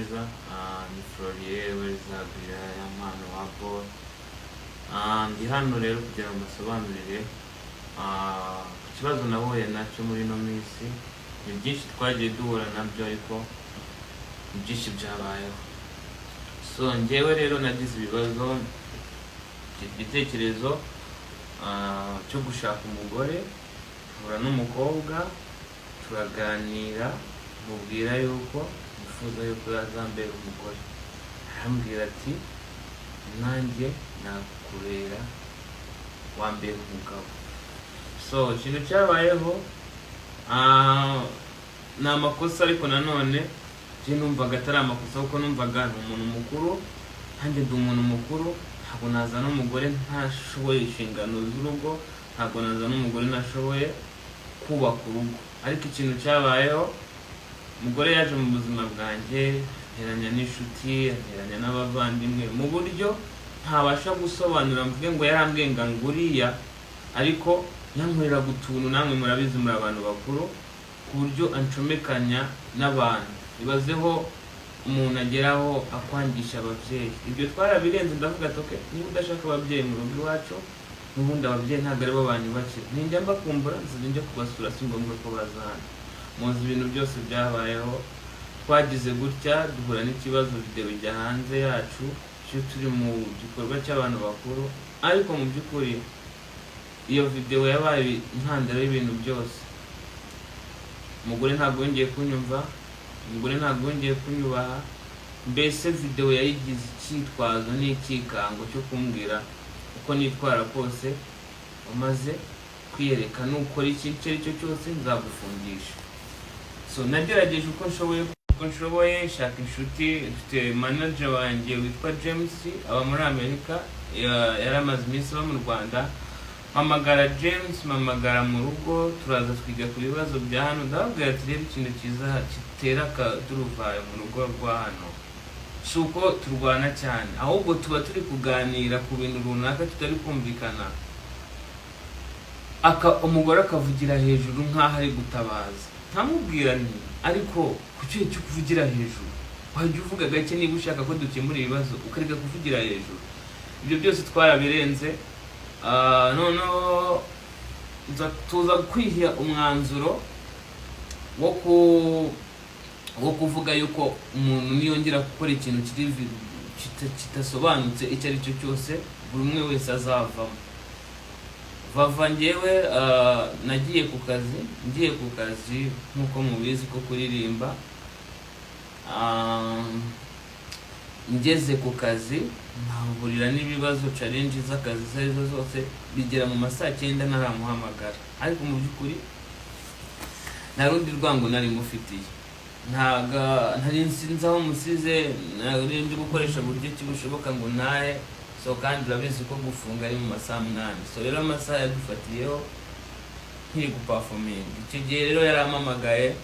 neza. Ni Florier Werizagwira, Yampano wa Ball. Ndi hano rero kugira ngo mbasobanurire ku kibazo nahuye nacyo muri ino minsi. Ni byinshi twagiye duhura nabyo, ariko ni byinshi byabayeho. So njyewe rero nagize ibibazo, igitekerezo cyo gushaka umugore, mpura n'umukobwa, turaganira, mubwira yuko nifuza yuko yazambera umugore. Arambwira ati: "Nanjye nakubera, wambera umugabo." So ikintu cyabayeho ni amakosa, ariko nanone njye numvaga atari amakosa, kuko numvaga ni umuntu mukuru, nanjye ndi umuntu mukuru. Ntabwo nazana umugore ntashoboye inshingano z'urugo, ntabwo nazana umugore ntashoboye kubaka urugo. Ariko ikintu cyabayeho, umugore yaje mu buzima bwanjye, anteranya n'inshuti, anteranya n'abavandimwe, mu buryo ntabasha gusobanura mvuge ngo yarambwiye ngo nguriya, ariko yankoreraga utuntu, namwe murabizi, muri abantu bakuru, ku buryo ancomekanya n'abantu. Ibazeho umuntu ageraho akwangisha ababyeyi. Ibyo twarabirenze, ndavuga ati: "Okay, niba udashaka ababyeyi mu rugo iwacu, n'ubundi ababyeyi ntabwo aribo banyubakira. Ninjya mbakumbura nzajya njya kubasura, si ngombwa ko baza hano." Muzi ibintu byose byabayeho. Twagize gutya duhura n'ikibazo, video ijya hanze yacu cyo turi mu gikorwa cy'abantu bakuru. Ariko mu by'ukuri iyo video yabaye intandaro y'ibintu byose. Umugore ntabwo yongeye kunyumva, umugore ntabwo yongeye kunyubaha. Mbese video yayigize icyitwazo n'icyikango cyo kumbwira uko nitwara kose umaze kwiyereka, nukora iki icyo ari cyo cyose nzagufungisha. So nagerageje uko nshoboye, shaka inshuti. Mfite manager wanjye witwa James, aba muri Amerika, yari amaze iminsi aba mu Rwanda. Mpamagara James, mpamagara mu rugo, turaza twiga ku bibazo bya hano. Ndababwira ati: "Rero ikintu cyiza gitera akaduruvayo mu rugo rwa hano si uko turwana cyane, ahubwo tuba turi kuganira ku bintu runaka tutari kumvikana, umugore akavugira hejuru nk'aho ari gutabaza." Nkamubwira nti: "Ariko kuki cyo kuvugira hejuru? Wajya uvuga gake niba ushaka ko dukemura ibibazo, ukareka kuvugira hejuru." Ibyo byose twarabirenze. Noneho tuza kwiha umwanzuro wo kuvuga yuko umuntu niyongera gukora ikintu kidasobanutse icyo ari cyo cyose, buri umwe wese azavamo. Vava njyewe nagiye ku kazi, ngiye ku kazi nk'uko mubizi ko kuririmba. Ngeze ku kazi nkahurira n'ibibazo, challenge z'akazi izo arizo zose, bigera mu ma saa 9 ntaramuhamagara. Ariko mu by'ukuri nta rundi rwango nari mufitiye, ntago ntari nsinzi aho musize, nari ndi gukoresha buryo ki bushoboka ngo ntahe. So kandi urabizi ko gufunga ari mu masaha 8. So rero amasaha yadufatiyeho nkiri guperforminga. Icyo gihe rero yarampamagaye,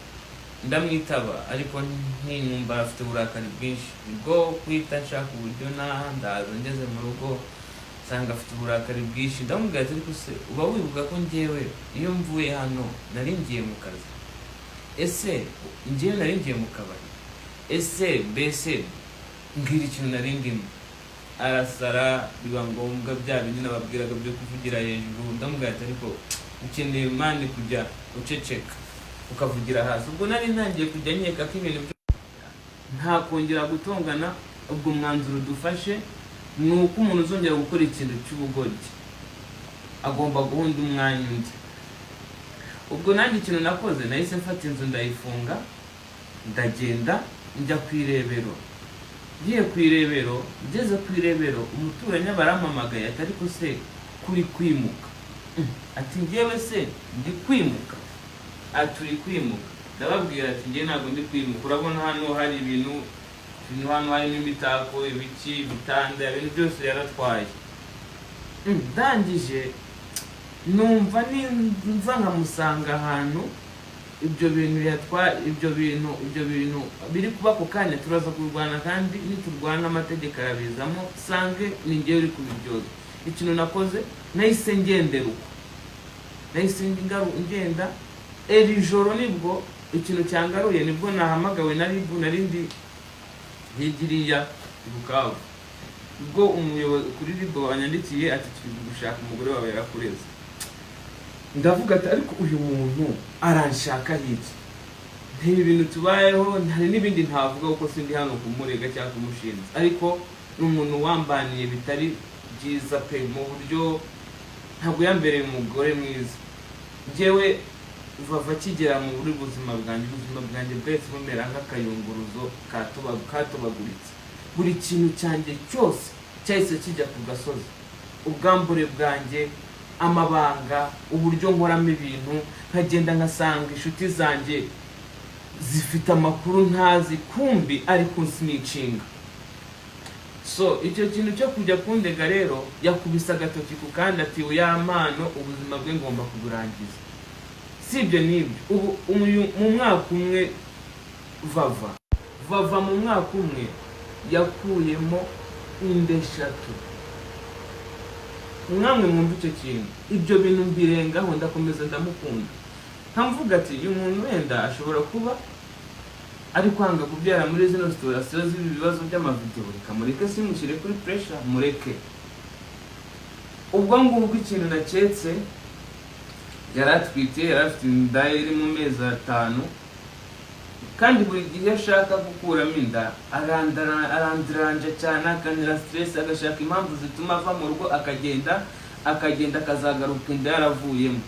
ndamwitaba, ariko ntinumva afite uburakari bwinshi. Nibwo guhita nshaka uburyo naha, ndaza. Ngeze mu rugo nsanga afite uburakari bwinshi. Ndamubwira ati: "Ariko se uba wibuka ko njyewe iyo mvuye hano nari ngiye mu kazi? Ese njyewe nari ngiye mu kabari? Ese mbese mbwira ikintu nari ndimo." Arasara, biba ngombwa bya bindi nababwiraga byo kuvugira hejuru. Ndamubwira ati: "Ariko ukeneye man kujya uceceka ukavugira hasi." Ubwo nari ntangiye kujya nkeka ko ibintu nta kongera gutongana. Ubwo mwanzuro dufashe ni uko umuntu uzongera gukora ikintu cy'ubugoryi agomba guhunda umwanya undi. Ubwo nanjye ikintu nakoze, nahise mfata inzu ndayifunga, ndagenda njya ku irebero. Ngiye ku irebero, ngeze ku irebero, umuturanyi barampamagaye ati: "Ariko se kuri kwimuka?" Ati: "Njyewe se ndi kwimuka?" Ati: "Uri kwimuka." Ndababwira ati: "Njye ntabwo ndi kwimuka. Urabona hano hari ibintu, hano harimo imitako, ibiki, ibitanda, ibintu byose yaratwaye." Ndangije numva ninza nkamusanga ahantu ibyo bintu yatwaye, ibyo bintu biri kuba ako kanya, turaza kurwana, kandi niturwana amategeko arabizamo, sange ni njyewe uri kubiryozwa. Ikintu nakoze, nahise ngendera uko, nahise ngenda. Iri joro nibwo ikintu cyangaruye, nibwo nahamagawe na RIB. Nari ndi Hirya iriya i Bukavu, ubwo umuyobozi kuri RIB wanyandikiye ati: "Turi gushaka umugore wawe, yarakureze." Ndavuga ati: "Ariko uyu muntu aranshaka iki?" Ntibi bintu tubayeho, hari n'ibindi ntavuga kuko sindi hano kumurega cyangwa kumushinja, ariko ni umuntu wambaniye bitari byiza pe, mu buryo ntabwo yambereye umugore mwiza. Njyewe Vava akigera muri buzima bwanjye, ubuzima bwanjye bwahise bumera nk'akayunguruzo katobaguritse. Buri kintu cyanjye cyose cyahise kijya ku gasozi, ubwambure bwanjye, amabanga, uburyo nkoramo ibintu, nkagenda nkasanga inshuti zanjye zifite amakuru ntazi, kumbi ari kunsnitchinga. So icyo kintu cyo kujya kundega rero, yakubise agatoki ku kandi ati: "Ya mpano, ubuzima bwe ngomba kuburangiza." Si ibyo n'ibyo, ubu mu mwaka umwe Vava mu mwaka umwe yakuyemo inda 3. Mwamwe mwumva icyo kintu, ibyo bintu mbirengaho, ndakomeza ndamukunda, nkamvuga ati: "Uyu muntu wenda ashobora kuba ari kwanga kubyara muri zino situation z'ibi bibazo by'amavideo, reka mureke, simushyire kuri pressure, mureke." Ubwo ngubwo ikintu naketse, yari atwite, yari afite inda iri mu mezi 5, kandi buri gihe ashaka gukuramo inda arandiranja cyane, akanira stress, agashaka impamvu zituma ava mu rugo, akagenda akazagaruka inda yaravuyemo.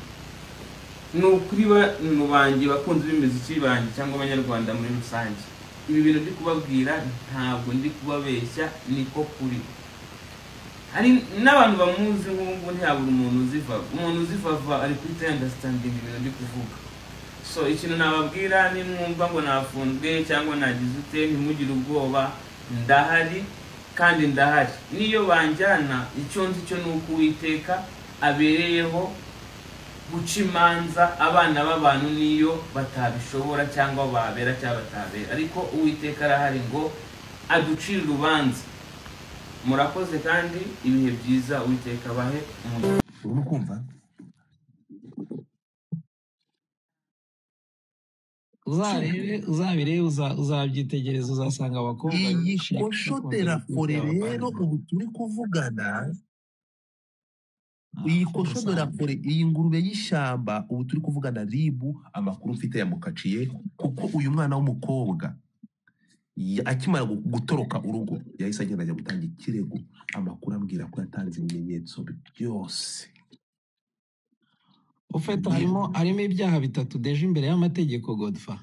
Ni ukuri, bantu banjye, bakunzi b'imiziki banjye cyangwa abanyarwanda muri rusange, ibi bintu ndi kubabwira ntabwo ndi kubabeshya, niko kuri. Hari n'abantu bamuzi nk'ubu ngubu, ntiyabura umuntu uzi Vava. Umuntu uzi Vava ari kuri understanding ibintu ndi kuvuga. So ikintu nababwira, nimwumva ngo nafunzwe cyangwa nagize ute, ntimugire ubwoba, ndahari kandi ndahari. Niyo banjyana, icyo nzi cyo ni uko Uwiteka abereyeho guca imanza abana b'abantu, niyo batabishobora cyangwa babera cyangwa batabera, ariko Uwiteka arahari ngo aducire urubanza. Murakoze kandi ibihe byiza, Uwiteka abahe umugisha. Urimo kumva? Uzarebe, uzabirebe, uzabyitegereza, uzasanga abakobwa iyi benshi kosho bakunze de la gukurikira fore rero abavandimwe. Ubu turi kuvugana, iyi kosho de la usanga fore, iyi ngurube y'ishyamba, ubu turi kuvugana, RIB amakuru mfite yamukaciye, kuko uyu mwana w'umukobwa akimara gutoroka urugo yahise agenda ajya gutanga ikirego. Amakuru ambwira ko yatanze ibimenyetso byose. Ufite harimo ibyaha bitatu déjà imbere y'amategeko, Godfa.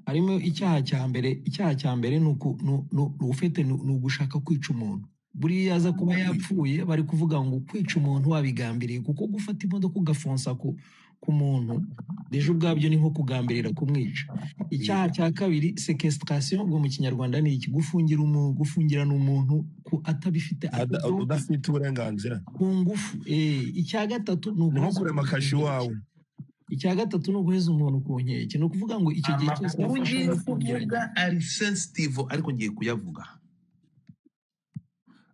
Harimo icyaha cya mbere. Icyaha cya mbere ni ufite ni ugushaka kwica umuntu. Buriya aza kuba yapfuye, bari kuvuga ngo kwica umuntu wabigambiriye, kuko gufata imodoka ugafonsa ku muntu déjà ubwabyo ni nko kugambirira kumwica. Icyaha cya kabiri, séquestration, ubwo mu Kinyarwanda ni iki? Gufungira umuntu, gufungirana umuntu ku atabifite udafite uburenganzira ku ngufu. Icya gatatu ni ni nko uguheza kurema umuntu ku kashi nkeke. Iwawe. Icya gatatu ni uguheza umuntu ku nkeke, ni ukuvuga ngo icyo gihe cyose Amakuru yafashe ngiye agafungiranye. kuvuga ari sensitive, ariko ngiye kuyavuga.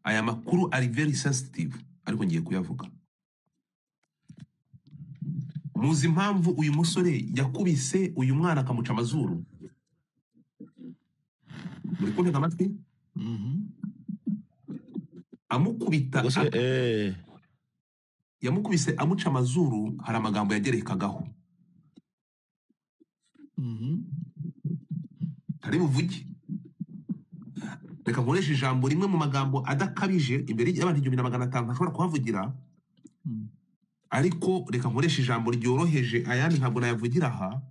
Aya makuru ari very sensitive, ariko ngiye kuyavuga. Muzi impamvu uyu musore yakubise uyu mwana akamuca amazuru? Muri kuntega amatwi? Amukubita Ubwo se yamukubise amuca amazuru, hari amagambo yagerekagaho ntari buvuge. Reka nkoreshe ijambo rimwe mu magambo adakabije imbere y'abantu 1500 ntashobora kuhavugira, ariko reka nkoreshe ijambo ryoroheje, ayandi ntabwo nayavugira aha.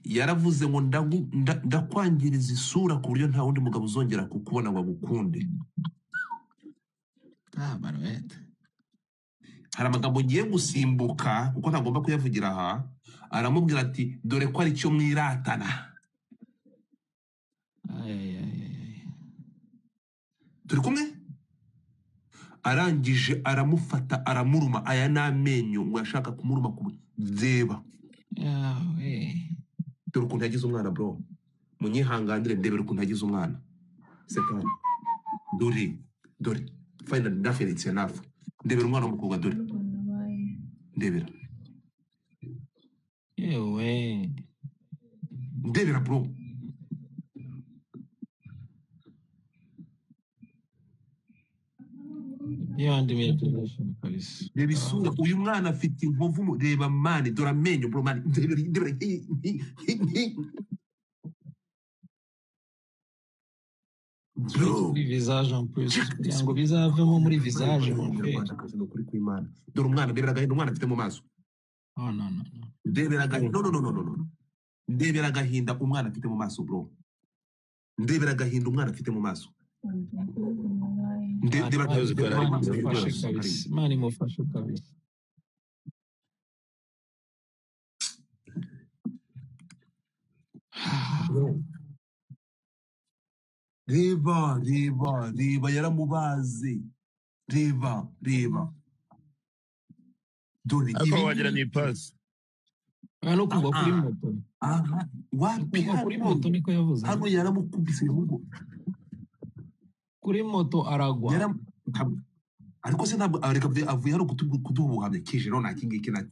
Yaravuze ngo ndakwangiriza isura ku buryo nta wundi mugabo uzongera kukubona ngo agukunde. Ah, baruwete. Hari amagambo ngiye gusimbuka kuko ntagomba kuyavugira aha. Aramubwira ati: "Dore ko ari cyo mwiratana." Ay, ay, ay, ay. Turi kumwe? Arangije aramufata aramuruma. Aya ni amenyo, ngo yashaka kumuruma ku reba. Yawe. Dore ukuntu yagize umwana, bro, munyihanganire, ndebera ukuntu yagize umwana sekani. Dore, dore, finally nothing, it's enough. Ndebera umwana w'umukobwa, dore, ndebera. Yewe. Ndebera, bro. Beyond imagination kabisa. Reba isura uyu mwana afite inkovu reba mani, dore amenyo bro mani, ndebera bro. Muri visage en plus, Check kugira this ngo bizavemo muri visage mon frère. Umunyarwandakazi ni ukuri kw'Imana. Dore umwana, ndebera agahinda umwana afite mu maso. Oh no no no. Ndebera agahinda, no no no no no no. Ndebera agahinda umwana afite mu maso bro. Ndebera agahinda umwana afite mu maso. Imana Ndebera Yavuze ko yari ari Imana mu imufashe rwose. kabisa. Imana imufashe kabisa. Bro. Reba reba reba yaramubaze. Reba reba. Dore Ariko ibi wagira ni ipasi. Oya, no kugwa kuri aha moto. aha No wapi kugwa kuri hano moto niko yavuze. hano yaramukubise ahubwo Kuri moto aragwa. yaram ntabwo- ariko se ntabwo reka avuye hano kuduha ubuhamya kije none iki ngiki na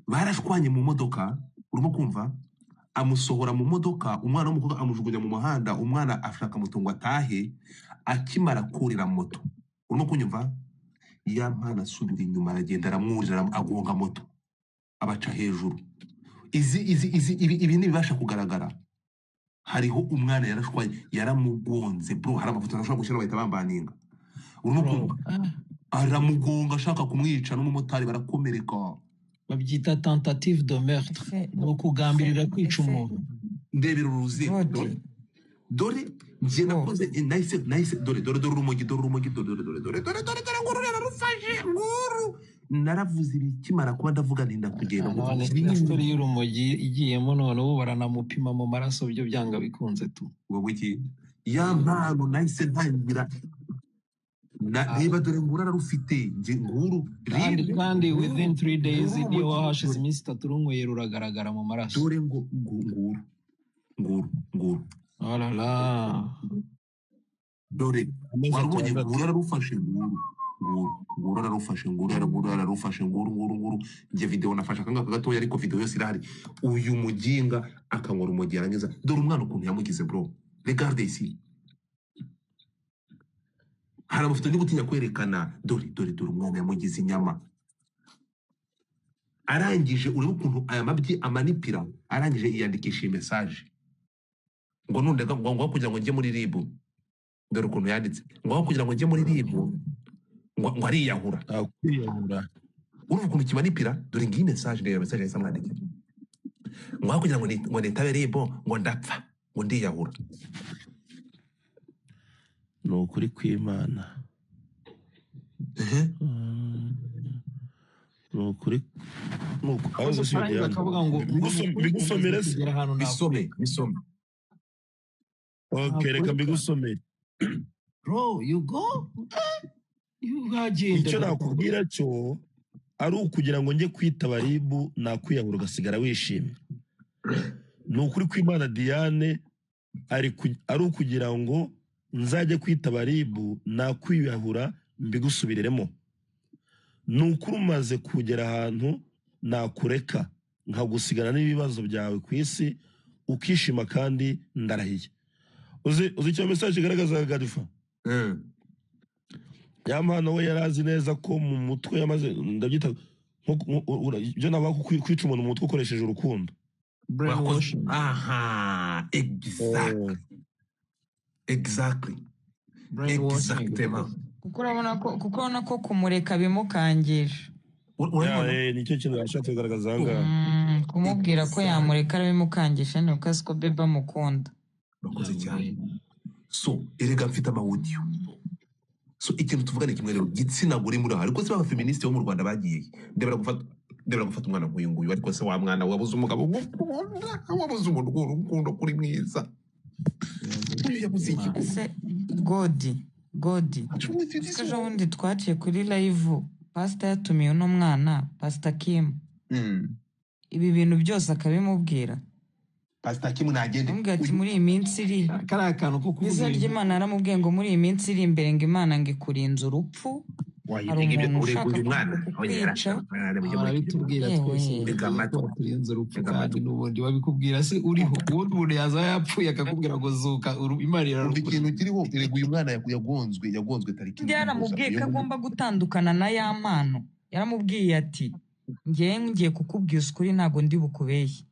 barashwanye mu modoka, urimo kumva amusohora mu modoka, umwana w'umukobwa amujugunya mu muhanda, umwana ashaka moto ngo atahe, akimara kurira moto, urimo kunyumva, ya mwana asubira inyuma aragenda aramwurira, agonga moto abaca hejuru. Izi izi izi ibi ntibibasha kugaragara. Hariho umwana yarashwanye yaramugonze bro, hari amafoto ntashobora gushyira bahita bambaninga, urimo Bro. kumva aramugonga ashaka kumwica n'umumotari barakomereka. Babyita tentative de meurtre. Ese Ni ukugambirira kwica ese umuntu. Ndebera uruziga Godi dore dore njye bro nakoze nahise nahise dore dore dore urumogi dore urumogi dore dore dore dore dore dore dore nguru yararufashe nguru naravuze ibikimara kuba ndavuga nti ndakugenda ngo None ibi na ni story y'urumogi igiyemo none ubu baranamupima mu maraso byo byanga bikunze tu. wowe iki ya mpano nahise ntangira reba dore nguru ararufite njye nguru Kandi rebe kandi nguru within 3 days nguru niyo urumogi waba hashize dore iminsi 3 runyweye ruragaragara mu maraso. dore ngo nguru nguru nguru Oh là là. dore Amezi warubonye 6. nguru ararufashe nguru nguru nguru ararufashe nguru nguru ararufashe nguru nguru nguru njye video nafashe akangaka gatoya ariko video yose irahari. Uyu muginga akanywa urumogi yarangiza dore umwana ukuntu yamugize bro, regarde ici, hari amafoto ndi gutinya kwerekana. Dore dore dore umwana yamugize inyama, arangije urebe ukuntu aya mabyi amanipira, arangije yiyandikisha iyi message ngo nundega ngo ngo kugira ngo njye muri RIB, dore ukuntu yanditse ngo aho kugira ngo njye muri RIB ngo ngo ariyahura. Nakwiyahura. Urumva ukuntu kimanipira, dore ngiyi message, reba message yahise amwandikira ngo aho kugira ngo ngo nitabe RIB ngo ndapfa ngo ndiyahura. Ni ukuri kw'Imana. Ehe. Ni ukuri. Aho si Barangiza Diane. bakavuga ngo ngo ni ukuri umaze Bigusomere se. kugera ahantu Bisome nakureka. bisome. Okay, reka Nakureka. mbigusomere. Bro, you go? You wagenda Icyo nakubwira cyo ari ukugira ngo njye kwitaba RIB nakwiyahura ugasigara wishimye. Ni ukuri kw'Imana Diane ari ukugira ngo nzajye kwitaba RIB nakwiyahura mbigusubiriremo. Ni ukuri umaze kugera ahantu nakureka nkagusigana n'ibibazo byawe ku isi ukishima kandi ndarahiye. Uzi icyo message igaragaza Gadifa? Ya mpano we yari azi neza ko mu mutwe yamaze ndabyita ibyo nabaho kwica umuntu mu mutwe ukoresheje urukundo. Urakoze. Brainwashing. Aha, exactly exactly Brainwashing. exactement. Kuko urabona ko kumureka bimukangisha. Urabibona Nicyo kintu yashatse kugaragaza aha ngaha. Kumubwira ko yamureka arabimukangisha ni uko azi ko bebe amukunda. Urakoze cyane. So erega mfite amawudiyo. So ikintu tuvuga ni kimwe rero, gitsina gore muri aha ariko se b'abafeministi bo mu Rwanda bagiye ndebera gufata umwana nk'uyu nguyu, ariko se wa mwana wabuze umugabo ugukunda, wabuze umuntu urukundo kuri mwiza, uyu yabuze iki? Ese Godi ejo bundi twaciye kuri live pastor yatumiye uno mwana Pastor Kim, ibi bintu byose akabimubwira. Pastor Kim nagende. Amubwira ati muri iyi minsi iri Kariya kantu ko kuvuga izina ibintu ry'Imana yaramubwiye ngo muri iyi minsi iri imbere ngo Imana ngo ikurinze urupfu. Hari Ibyo umuntu urega ushaka uyu mwana kukwica. Barabitubwira twese Yewe. buri Tega gihe ko amatwi. baturinze urupfu, Tega kandi amatwi. n'ubundi babikubwira se uriho. Ubundi umuntu yaza yapfuye akakubwira ngo zuka, Imana Umva irarukura. ikintu kiriho, erega uyu mwana yagonzwe tariki Undi 2 gusa. yaramubwiye Uyu ko agomba gutandukana na ya mpano. Yaramubwiye ati ngewe ngiye kukubwiza ukuri, ntabwo ndi bukubeshye.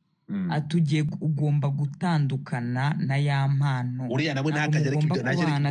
Ati ugiye, ugomba gutandukana na ya mpano, Uriya nawe ntabwo ntakajya areka mugomba ibyo, ntajya areka kubana.